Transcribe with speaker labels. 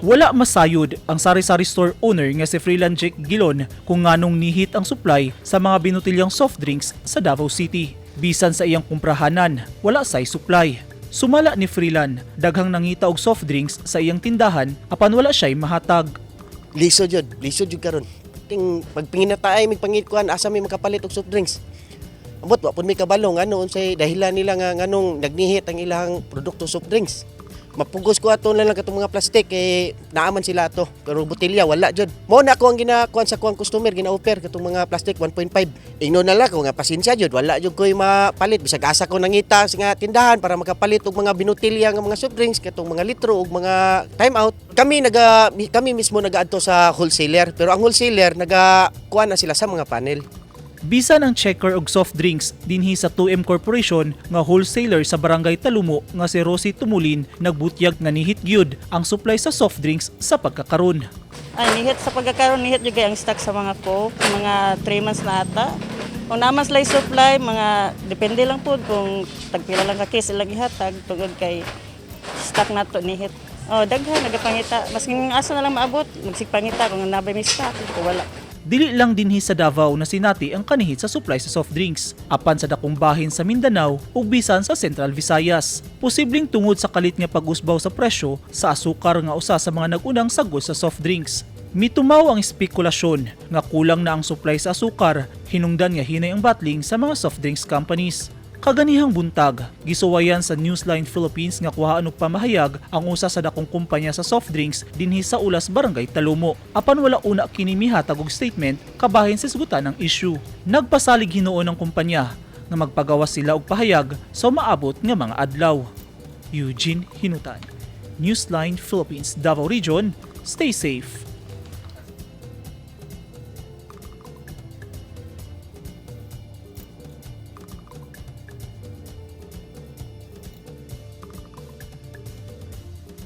Speaker 1: Wala masayod ang sari-sari store owner nga si Freeland Jake Gilon kung nganong nihit ang supply sa mga binutilyang soft drinks sa Davao City. Bisan sa iyang kumprahanan, wala say supply. Sumala ni Freeland, daghang nangita og soft drinks sa iyang tindahan apan wala siya'y mahatag.
Speaker 2: Lisod jud, lisod jud karon. Ting pagpingin na taay mig pangit kuan, asa may makapalit og soft drinks? Ambot, wa pud may kabalo ngano unsay dahilan nila nga nganong nagnihit ang ilang produkto soft drinks. Mapugos ko ato na lang katong mga plastic kay naaman sila ato, pero botelya wala jud. Mao na ako ang ginakuan sa kuang customer, gina-offer katong mga plastic 1.5. Ingnon na lang ko nga pasensya jud, wala jud koy mapalit bisag asa ko nangita sa nga tindahan para makapalit og mga binutilya nga mga soft drinks, katong mga litro ug mga time out. Kami mismo nagaadto sa wholesaler, pero ang wholesaler naga kuan na sila sa mga panel.
Speaker 1: Bisan ang checker og soft drinks dinhi sa 2M Corporation nga wholesaler sa Barangay Talumo nga si Rosie Tumulin, nagbutyag nga nihit gyud ang supply sa soft drinks sa pagkakaron.
Speaker 3: Ay, nihit sa pagkakaroon, nihit juga ang stock sa mga Coke, mga 3 months na ata. Kung naman sila supply, mga depende lang po kung tagpila lang ka case ilang ihatag tungod kay stock nato nihit. Oh, daghan nagapangita. Masking asa na lang maabot, magsigpangita kung nabay may stock, kung wala.
Speaker 1: Dili lang dinhi sa Davao na sinati ang kanihit sa supply sa soft drinks, apan sa dakong bahin sa Mindanao ug bisan sa Central Visayas. Posibleng tungod sa kalit nga pag-usbaw sa presyo sa asukar nga usa sa mga nag-unang sagol sa soft drinks. Mitumaw ang espekulasyon nga kulang na ang supply sa asukar, hinungdan nga hinay ang bottling sa mga soft drinks companies. Kaganihang buntag, gisuwayan sa Newsline Philippines nga kuhaan og pamahayag ang usa sa dakong kumpanya sa soft drinks dinhi sa Ulas, Barangay Talumo. Apan wala una kini mihatag og statement kabahin sa hisgutan ng issue. Nagpasalig hinuon ang kumpanya nga magpagawas sila og pahayag sa maabot nga mga adlaw. Eugene Hinutan, Newsline Philippines, Davao Region. Stay safe.